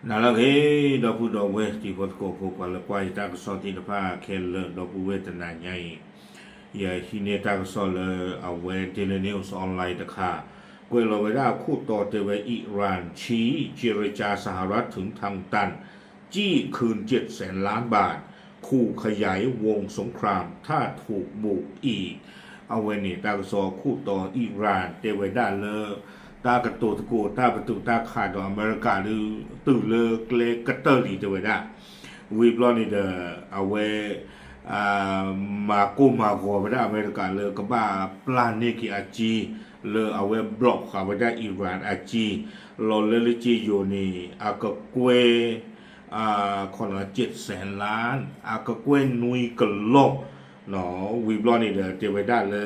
နၤလၢအဂ့ၤ ဒီပုၢ်ဒီဝဲၢ်တံၤဖိသကိးဖိ ပှၤလၢကွၢ်ယတၢ်ကစီၣ်သ့ၣ်တဖၣ်ခဲလၢာ် ဒီပုၢ်ဝဲၢ်တနၤညါအံၤ, ယဟံးန့ၢ်တၢ်ကစီၣ်လၢအဝဲ Daily News Online တခါ, ကွဲးလီၤဝဲဒၣ်အခိၣ်တီတဲဝဲ อิหร่านชี้ เจรจาสหรัฐถึงทางตัน จี้คืนเจ็ดแสนล้านบาท ขู่ขยายวงสงครามถ้าถูกบุกอีก အဝဲန့ၣ် တၢ်ကစီၣ်အခိၣ်တီ อิหร่าน တဲဝဲဒၣ်လၢ တၢ်ကတိၤသကိးတၢ်ပတုာ်တၢ်ခးဒီးအမဲရကၤဒုး တုၤလၢကျဲကတၢၢ်လံ တဲဝဲဒၣ်. ဝံၤဘျီန့ၣ်ဒီး အဝဲ မၤကိၢ်မၤဂီၤဝဲဒၣ်အမဲရကၤလၢကဘၣ်ပျၢ်န့ၢ်က့ၤအစ့ လၢအဝဲ block ဃာ်ဝဲဒၣ် อิหร่าน အစ့ လီၤလၢလၢစ့ယိၤန့ၣ် အကကွဲၢ် ခီနီၤ เจ็ดแสนล้าน အကကွဲၢ်နွံကလီၢ် ဝံၤဘျီန့ၣ်ဒီး တဲဝဲဒၣ်လၢ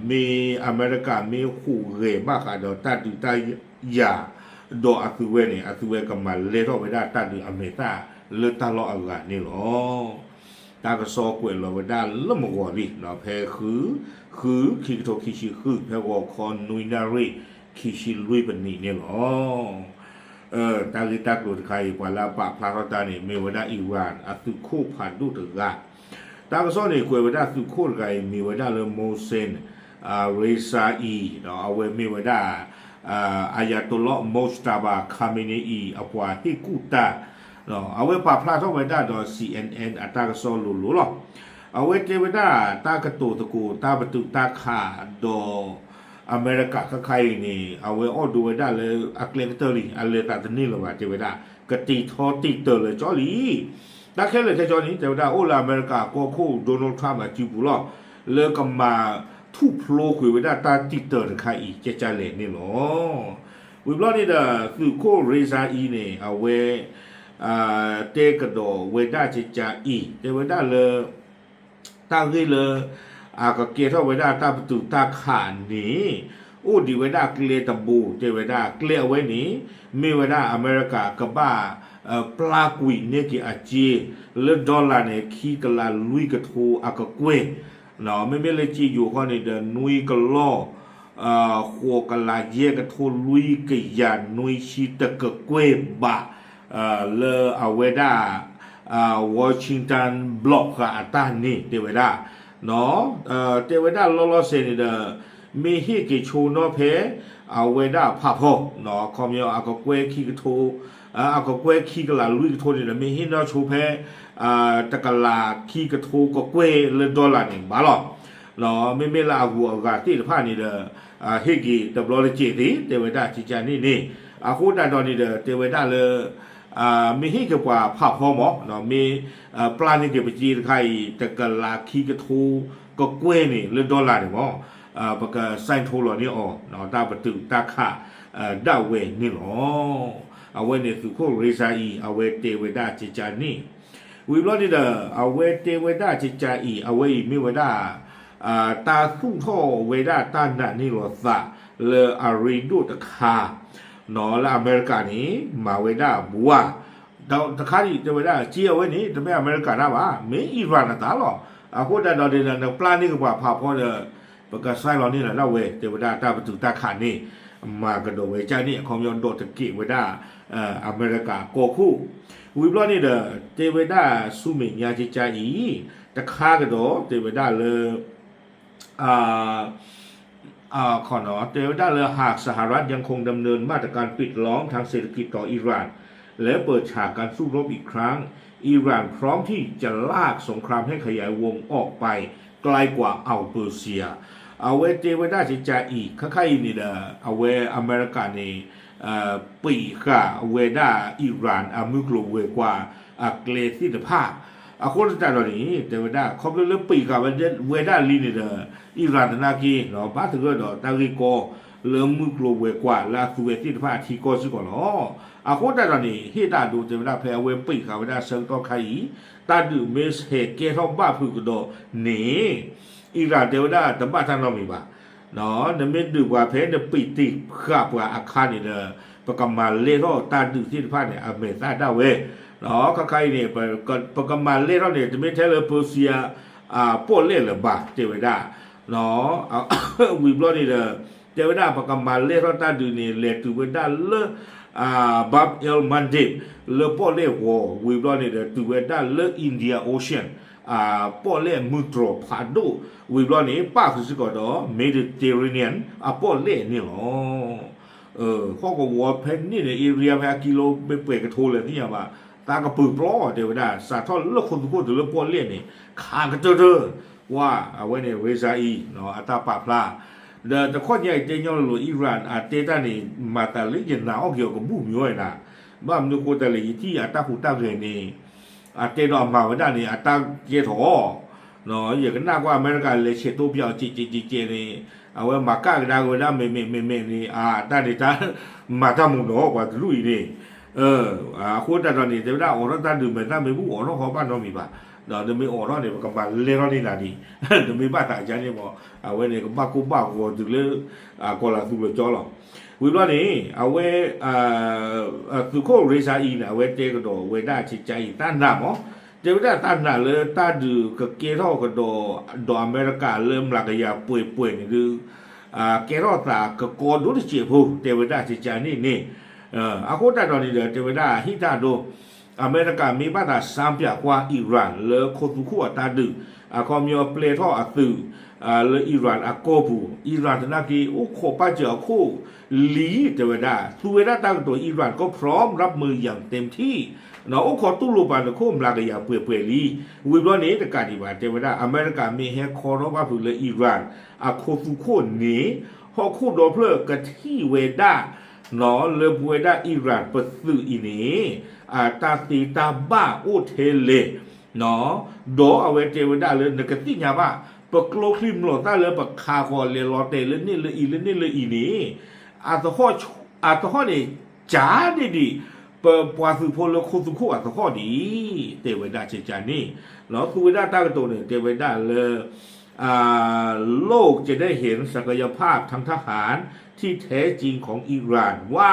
မ့ၢ်အမဲရကၤမ့ၢ်ဟူးဂဲၤဘၣ်ဃးဒီးတၢ်ဒုးတၢ်ယၤ ဒီးအသုဝဲန့ၣ် အသုဝဲကမၤလဲၢ်ထီၣ်ဝဲဒၣ်တၢ်ဒုးအမဲာ်သၣ်လၢတၢ်လီၢ်အဂၤန့ၣ်လီၤ. တၢ်ကစီၣ်ကွဲးလီၤဝဲဒၣ်လၢမုၢ်ဂီၤလံ ဖဲဃု ဃုခံကထိခံဆံဃု ဖဲဂီၤခီနွံနၣ်ရံၣ် ခံဆံလွံၢ်ပနံးန့ၣ်လီၤ. တၢ်ဂ့ၢ်တၢ်ကျိၤတခါအံၤ ပှၤလၢအပာ်ဖျါထီၣ်တၢ်န့ၣ် မ့ၢ်ဝဲဒၣ် อิหร่าน အသုးခိၣ်ဖးဒိၣ်တဂၤ တၢ်ကစီၣ်န့ၣ် ကွဲးဝဲဒၣ်သုးခိၣ်တဂၤအံၤ မ့ၢ်ဝဲဒၣ်လၢ Mohsen Rezaei အဝဲမ့ၢ်ဝဲဒၣ် Ayatollah Mojtaba Khamenei အံၤ အပှၤဟ့ၣ်ကူၣ်တၢ်, အဝဲပာ်ဖျါထီၣ်ဝဲဒၣ်ဒီး စီၣ်အဲၣ်အဲၣ် အတၢ်ကစီၣ်လိၤလိၤလီၤ. အဝဲတဲဝဲဒၣ် တၢ်ကတိၤသကိးတၢ်ပတုာ်တၢ်ခးဒီး အမဲရကၤခဲခါအံၤန့ၣ် အဝဲအိၣ်ဒိးဝဲဒၣ်လၢအကျဲကတၢၢ်လံ အလဲၤသးတန့ၢ်လၢၤဘၣ် တဲဝဲဒၣ် ကတံၤထီတံၤတၢၢ်လၢာ်ကၠီလံ တၢ်ခဲလၢာ်ခဲဆ့န့ၣ် တဲဝဲဒၣ် အိၣ်လၢအမဲရကၤကီၢ်ခိၣ် Donald Trump အစုပူၤလီၤ. လၢကမၤထူၣ်ဖျိကွံာ်ဝဲဒၣ်တၢ်တံၤတၢၢ်တခါအံၤ ကကလဲၣ်န့ၣ်လီၤ. ဝံၤဘျီန့ၣ်ဒီး သုးခိၣ် Rezaei န့ၣ် အဝဲ တဲကဒီးဝဲဒၣ်ကကအံၤ တဲဝဲဒၣ်လၢ တၢ်ဂ့ၢ်လၢ အကကဲထီၣ်ဝဲဒၣ်တၢ်ပတုာ်တၢ်ခးန့ၣ် အိၣ်ဒံးဝဲဒၣ်ကျဲတဘိ တဲဝဲဒၣ် ကျဲအဝဲန့ၣ် မ့ၢ်ဝဲဒၣ်အမဲရကၤကဘၣ် ပျၢ်ကွံာ်န့ၢ်က့ၤအစ့ လၢ dollar န့ၣ် ခံကလးလွံၢ်ကထိအကကွဲၢ်, မ့မ့ၢ်လၢစ့ယိၤခီန့ၣ်ဒီး နွံကလီၢ် ဃိးကလးယဲၢ်ကထိလွံၢ်ကယၤနွံဆံတကကွဲၢ်ဘး လၢအဝဲဒၣ် Washington block ဃာ်အတၢ်န့ၣ် တဲဝဲဒၣ် တဲဝဲဒၣ်လီၤလီၤဆဲးန့ၣ်ဒီး မ့ၢ်ဟ့ၣ်က့ၤဆိနီၣ်ဖဲ အဝဲဒၣ်ဖးဖီ ခီပညီ အကကွဲၢ်ခံကထိ အကကွဲၢ်ခံကလးလွံၢ်ကထိန့ၣ်ဒီး မ့ၢ်ဟ့ၣ်နီၣ်ဆိဖဲ တကလးခံကထိကကွဲၢ်လၢ dollar န့ၣ်ဘၣ်လီၤ. မ့မ့ၢ်လၢအဂုၤအဂၤသ့ၣ်တဖၣ်န့ၣ်ဒီး ဟ့ၣ်က့ၤတဘျီတစဲးသ့ တဲဝဲဒၣ်ကကအံၤန့ၣ်န့ၣ် အဃိသတးဒီးန့ၣ်ဒီး တဲဝဲဒၣ်လၢ မ့ၢ်ဟ့ၣ်က့ၤပှၤဖးဖီမး မ့ၢ် ပျၢ်န့ၢ်က့ၤပစ့တခါအံၤ တကလးခံကထိကကွဲၢ်န့ၣ်လၢ dollar န့ၣ်မး ပကစဲးထိလီၤန့ၢ်အီၤ တၢ်ပတုာ်တၢ်ခးဒၣ်ဝဲန့ၣ်လီၤ. အဝဲန့ၣ်သုးခိၣ် Rezaei အဝဲတဲဝဲဒၣ်ကကအံၤန့ၣ် ဝံၤဘျီန့ၣ်ဒီး အဝဲတဲဝဲဒၣ်ကကအံၤ အဝဲအံၤမ့ၢ်ဝဲဒၣ် တၢ်သူၣ်ထီၣ်ဝဲဒၣ်တၢ်နာ်န့ၢ်လီၤသးလၢအရ့ဒိၣ်တခါ လၢအမဲရကၤန့ၣ် မၤဝဲဒၣ်ဘှါ တခါဒံးတဲဝဲဒၣ် စ့အဝဲန့ၣ် တမ့ၢ်အမဲရကၤတၢ်ဘၣ် မ့ၢ် Iran အတၢ်လီၤ. အဃိသတးဒီးန့ၣ်ဒီး နပျၢ်န့ၢ်က့ၤပှၤဖးဖီဒီး ပကစဲးလီၤန့ၢ်လီၤဒၣ်ဝဲ တဲဝဲဒၣ်တၢ်ပတုာ်တၢ်ခးန့ၣ် မၤကဒီးဝဲကန့ၣ် အခီပညီဒီးတကဲးဝဲဒၣ် အမဲရကၤကီၢ်ခိၣ် ဝံၤဘျီန့ၣ်ဒီး တဲဝဲဒၣ်ဆူမဲာ်ညါကကအံၤ တခါကဒီး တဲဝဲဒၣ်လၢ တဲဝဲဒၣ်လၢ หากสหรัฐยังคงดำเนินมาตรการปิดล้อมทางเศรษฐกิจต่ออิหร่าน และเปิดฉากการสู้รบอีกครั้ง อิหร่านพร้อมที่จะลากสงครามให้ขยายวงออกไปไกลกว่าอัลเปอร์เซีย အဝဲတဲဝဲဒၣ်ကကအံၤ ခါခါအံၤန့ၣ်ဒီး အဝဲအမဲရကၤန့ၣ် ပံးဃာ်ဝဲဒၣ် Iran အမုၢ်ကျိၤဝဲၤကွာ်အကျဲသ့ၣ်တဖၣ် အဃိသတးဒီးန့ၣ် တဲဝဲဒၣ် ခီဖျိလၢပံးဃာ်ဝဲဒၣ်လံန့ၣ်ဒီး Iran သနာ်က့ ဘၣ်သဂၢၢ်ဒီးတၢ်ဂ့ၢ်ကီ လၢမုၢ်ကျိၤဝဲၤကွာ်လၢအသုဝဲသ့ၣ်တဖၣ်အထံကီၢ်စ့ၢ်ကီးလီၤ. အဃိသတးဒီးန့ၣ် ဟ့ၣ်တၢ်ဒိးတဲဝဲဒၣ်ဖဲအဝဲပံးဃာ်ဝဲဒၣ်ဆၢကတီၢ်ခါအံၤ တၢ်ဒုးမ့ၢ်ဟဲကဲထီၣ်ဘၣ်ဖုးကဒီးန့ၣ် Iran တဲဝဲဒၣ်တဘၣ်တၢ်နီတမံၤဘၣ် နမ့ၢ်ဒုးပှၤဖဲနပံးတံာ်ဃာ်ပှၤအခါန့ၣ်ဒီး ပကမၤလဲၢ်ထီၣ်တၢ်ဒုးသ့ၣ်တဖၣ်န့ၣ် အမဲာ်သၣ်ဒၣ်ဝဲ ခါခါအံၤန့ၣ် ပကမၤလဲၢ်ထီၣ်န့ၣ် တမ့ၢ်ထဲလၢ Persia ပီၣ်လဲၣ်လၢၤဘၣ် တဲဝဲဒၣ် ဝံၤဘျီန့ၣ်ဒီး တဲဝဲဒၣ်ပကမၤလဲၢ်ထီၣ်တၢ်ဒုးန့ၣ် လဲၤတုၤဝဲဒၣ်လၢ Bab el Mandeb လၢပီၣ်လဲၣ်ဂီၤ ဝံၤဘျီန့ၣ်ဒီး တုၤဝဲဒၣ်လၢ India Ocean ပီၣ်လဲၣ်မုၢ်တြီၤဖးဒိၣ် ဝံၤဘျီန့ၣ် ပၣ်ဃုာ်စ့ၢ်ကီးဒီး Mediterranean အပီၣ်လဲၣ်န့ၣ်လီၤ. ဟီၣ်ကဝီၤဖဲန့ၣ်န့ၣ် area ဖဲအကံလိမ့ၢ်ပှဲၤကထိလဲၣ်သ့ၣ်ညါဘၣ်, သးကပၢၤပျီတဲဝဲဒၣ် စးထီၣ်လၢခိသုးခိၣ်တုၤလၢပီၣ်လဲၣ်န့ၣ် ခးကတၢၢ်တၢၢ်, ဝါ အဝဲန့ၣ် Reza E အတၢ်ပာ်ဖျါ ဒီးတခီညါအံၤတဲညီလိၤ Iran အတဲတၢ်န့ၣ် မၤသးလၢယနာ်အီၣ်က့ၤအီၤကဘူၣ်မံၤဝဲနၤ, ဘၣ်မနုၤဃိတၢ်လဲၣ် ယထံၣ်အတၢ်ဟူးတၢ်ဂဲၤန့ၣ် အတဲဒီးအမၤဝဲဒၣ်န့ၣ် အတၢ်ကဲထီၣ် ယကနၣ်ကွၢ်အမဲရကၤလဲၤဆဲးတိပၠးအီၤ ကဲးကဲးကဲးကဲးန့ၣ်, အဝဲမၤကၣ်ကဒါက့ၤဝဲဒၣ် မဲာ်မဲာ်မဲာ်မဲာ်န့ၣ် အတၢ်န့ၣ်တၢ် မၤတၢ်မုာ်နီၤ ပှၤတဒူၣ်အံၤန့ၣ်, အဃိသတးဒီးန့ၣ် တဲဝဲဒၣ်အိးထီၣ်တၢ်ဒုးမဲာ်သၣ်မ့ၢ်ဘူၣ် အိးထီၣ်ဃီဘၣ်နီတမံၤဘၣ်, ဒီးနမ့ၢ်အိးထီၣ်န့ၣ် ပကမၤလဲၢ်ထီၣ်န့ၢ်နၤဒံး, နမ့ၢ်ဘၣ်သးကါန့ၣ်မ့ၢ် အဝဲန့ၣ် ကဘၣ်ကိၢ်ဘၣ်ဂီၤတုၤလၢ ကီၤလၤသူလီၤကၠီလီၤ. ဝံၤဘျီန့ၣ် အဝဲ သုးခိၣ် Reza E န့ၣ် အဝဲတဲကဒီးဝဲဒၣ်ကကါအံၤ တၢ်နာ်မး, တဲဝဲဒၣ်တၢ်နာ်လၢတၢ်ဒုးကကဲထီၣ်ကဒီး ဒီးအမဲရကၤလၢမျးကယၤပှဲၤပှဲၤန့ၣ်ဒုး ကဲထီၣ်သးကကီဒိၣ်တစဲးဖိ တဲဝဲဒၣ်ကကါန့ၣ်န့ၣ်, အဃိသတးဒီးန့ၣ်ဒီး တဲဝဲဒၣ်ဟ့ၣ်တၢ်ဒိ အမဲရကၤမ့ၢ်ဘၣ်သးစၢ်ပၠးကွၢ် Iran လၢခိသူၣ်ခိၣ်အတၢ်ဒုး အခီပညီပျဲထီၣ်အသုး လၢ Iran အကီၢ်ပူၤ Iran သနာ်က့ အိၣ်ခိးပာ်စၢၤအခိၣ်လံ တဲဝဲဒၣ် သူဝဲဒၣ်တၢ်ကတိၤ Iran ကီၢ် พร้อมรับมืออย่างเต็มที่ အိၣ်ခိးတူၢ်လိာ်ပာ်နခိၣ်မျးကယၤပှဲၤပှဲၤလံ. ဝံၤဘျီန့ၣ်တကးဒံးဘၣ် တဲဝဲဒၣ် အမဲရကၤမ့ၢ်ဟဲခီထီၣ်ဘၣ်ဖုးလၢ Iran အခိသူၣ်ခိၣ်န့ၣ် ဟီၣ်ခိၣ်ဒီဖျၢၣ်ကထံၣ်ဝဲဒၣ် လၢပဝဲဒၣ် Iran ပသုးအံၤန့ၣ် အတၢ်သ့တၢ်ဘၣ်အိၣ်ထဲလဲၣ် ဒီးအဝဲတဲဝဲဒၣ်လၢနကသ့ၣ်ညါဘၣ် ပကျိချံမျိာ်သၣ်လၢပခးဃီၤလဲၤလီၤတဲာ်လၢန့ၣ်လၢအံၤလၢန့ၣ်လၢအံၤန့ၣ် အသဟီၣ်န့ၣ် ကၢန့ၢ်ဒံး ပပှၤသုးဖိလၢခိသူၣ်ခိၣ်အသဟီၣ်ဒံး တဲဝဲဒၣ်ကကါန့ၣ် သူဝဲဒၣ်တၢ်ကတိၤန့ၣ် တဲဝဲဒၣ်လၢ โลกจะได้เห็นศักยภาพทางทหารที่แท้จริงของอิหร่าน ว่า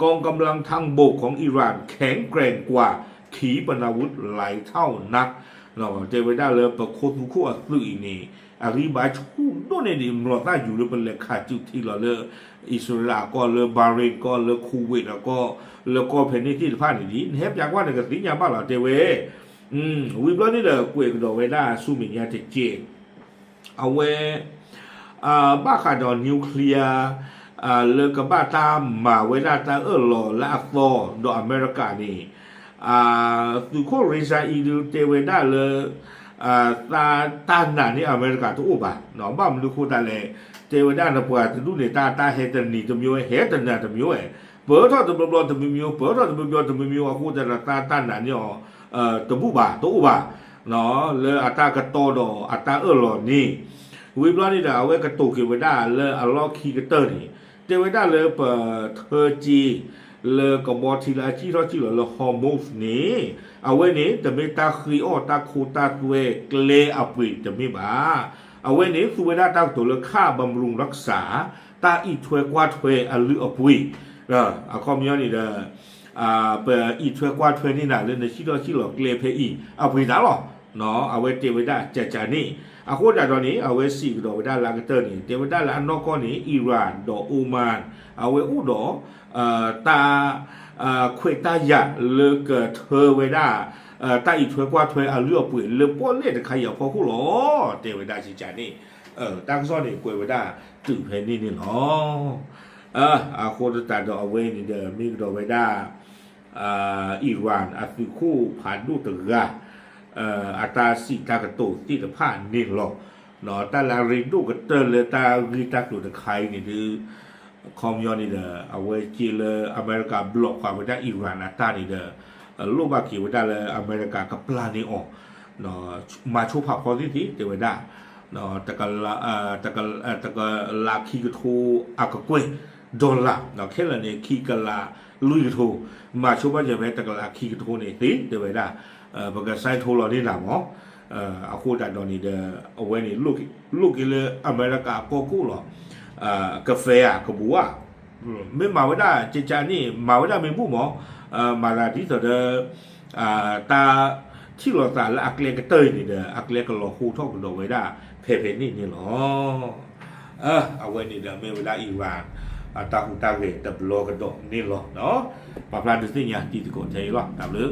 กองกำลังทางบกของอิหร่านแข็งแกร่งกว่าขีปนาวุธหลายเท่านัก တဲဝဲဒၣ်လၢပခိသူၣ်ခိၣ်အသုးအံၤန့ၣ် အဂံၢ်ဘါဆူၣ်ဒိၣ်န့ၢ်ဒံး မျိာ်သၣ်ယူၤလၢပလဲၤခးစုထံလီၤလၢ အံၣ်စရ့လးကီၢ် လၢ Bahrain ကီၢ် လၢ Kuwait အကီၢ် လၢကီၢ်ဖဲန့ၣ်သ့ၣ်တဖၣ်န့ၣ်ဒံး နဟဲပၠးကွၢ်နကသ့ၣ်ညါဘၣ်လီၤ တဲဝဲ ဝံၤဘျီန့ၣ်ဒီး ကွဲးကဒီးဝဲဒၣ်ဆူမဲာ်ညါတက့ၢ် အဝဲ ဘၣ်ဃးဒီး nuclear လၢကဘၣ်တၢ်မၤဝဲဒၣ်တၢ်အၢၣ်လီၤလၢအသီဒီးအမဲရကၤန့ၣ် သုးခိၣ် Reza E ဒုးတဲဝဲဒၣ်လၢ တၢ်နာ်န့ၢ်အမဲရကၤတအိၣ်ဘၣ်, ဘၣ်မနုၤဃိသတးလဲၣ်, တဲဝဲဒၣ်နပှၤတဒူၣ်န့ၣ် တၢ်တၢ်ဟဲတနံၤတမျိုး ဟဲတနၤတမျိုးဝဲ, ပၢထီၣ်တဘျီဘျီတမျိုးမျိုး ပၢထီၣ်တဘျီဘျီတမျိုးမျိုးအဃိသတးဒီး တၢ်တၢ်နာ်န့ၢ်အီၤ တဘူၣ်ဘၣ် တအိၣ်ဘၣ် လၢအတၢ်ကတီၤဒီးအတၢ်အၢၣ်လီၤန့ၣ်, ဝံၤဘျီန့ၣ်ဒီး အဝဲကတိၤက့ၤဝဲဒၣ်လၢအလီၢ်ခံကတၢၢ်န့ၣ်, တဲဝဲဒၣ်လၢပထၢက့ လၢကဘီထံလၢအစံၣ်ထီၣ်စံၣ်လီၤလၢ Hormuz န့ၣ်, အဝဲန့ၣ် တမ့ၢ်တၢ်ဃ့အီၣ်တၢ်ခိတၢ်သွဲကျဲအပှ့ၤတမ့ၢ်ဘၣ်. အဝဲန့ၣ် သူဝဲဒၣ်တၢ်ကတိၤလၢ ค่าบำรุงรักษา တၢ်အံးထွဲကွၢ်ထွဲအလုၢ်အပှ့ၤ အခီပညီန့ၣ်ဒီး ပအံးထွဲကွၢ်ထွဲန့ၢ်နၤလၢနစံၣ်ထီၣ်စံၣ်လီၤကျဲဖဲအံၤ အပှ့ၤနၤလီၤ. အဝဲတဲဝဲဒၣ်ကကန့ၣ် အဃိသတးဒီးန့ၣ် အဝဲစံးကဒီးဝဲဒၣ်လၢအကတၢၢ်န့ၣ် တဲဝဲဒၣ်လၢအနီၢ်ကီၢ်န့ၣ် Iran ဒီး Oman အဝဲအိၣ်ဒီး တၢ် ခွဲးတၢ်ယာ်လၢကထၢဝဲဒၣ် တၢ်အံးထွဲကွၢ်ထွဲအလုၢ်အပှ့ၤလၢပီၣ်လဲၣ်တခါအံၤအဖီခိၣ်လီၤ. တဲဝဲဒၣ်ကကန့ၣ် တၢ်ကစီၣ်န့ၣ် ကွဲးဝဲဒၣ်တုၤဖဲန့ၣ်န့ၣ်လီၤ. အဃိသတးဒီးအဝဲန့ၣ်ဒီး မ့ၢ်ကဒီးဝဲဒၣ် Iran အသုးခိၣ်ဖးဒိၣ်တဂၤ အတၢ်စံးတၢ်ကတိၤသ့ၣ်တဖၣ်န့ၣ်လီၤ. တၢ်လၢအရ့ဒိၣ်ကတၢၢ်လၢတၢ်ဂ့ၢ်တၢ်ကျိၤတခါအံၤန့ၣ်ဒုး အခီပညီန့ၣ်ဒီး အဝဲက့လၢအမဲရကၤဘျီၣ်ဃာ်ဝဲဒၣ် Iran အတၢ်န့ၣ်ဒီး လိၣ်ဘၣ်က့ၤဝဲဒၣ်လၢအမဲရကၤကပျၢ်န့ၢ်အီၤ မၤဆိဖးဖီသ့ၣ်သ့ၣ် တဲဝဲဒၣ် တကလးခံကထိအကကွဲၢ် dollar ခဲလၢာ်န့ၣ် ခံကလးလွံၢ်ကထိ မၤဆိဘၣ်ယဲၢ်ဖဲတကလးခံကထိန့ၣ်သ့ တဲဝဲဒၣ် ပကစဲးထိလီၤန့ၢ်နၤမး အဃိသတးဒီးန့ၣ်ဒီး အဝဲန့ၣ် လိၣ်က့ၤလၢအမဲရကၤအကီၢ်ခိၣ်လီၤ. ကဖဲဧါ ကဘူးဧါ မ့ၢ်မၤဝဲဒၣ်ကကန့ၣ် မၤဝဲဒၣ်မ့ၢ်ဘူၣ်မး မၤသးဒ်သိးဒီး တၢ်ထံၣ်လိာ်သးလၢအကျဲကတၢၢ်အံၤန့ၣ်ဒီး အကျဲကလီၤဟိထီၣ်ကဒီးဝဲဒၣ်ဖဲဖဲန့ၣ်န့ၣ်လီၤ. အဝဲန့ၣ်ဒီးမ့ၢ်ဝဲဒၣ် Iran အတၢ်ဟူးတၢ်ဂဲၤတဘျီကဒီးန့ၣ်လီၤ. ပာ်ဖျါဒုးသ့ၣ်ညါတံၤသကိးထဲအံၤလီၤ. တၢ်ဘျုး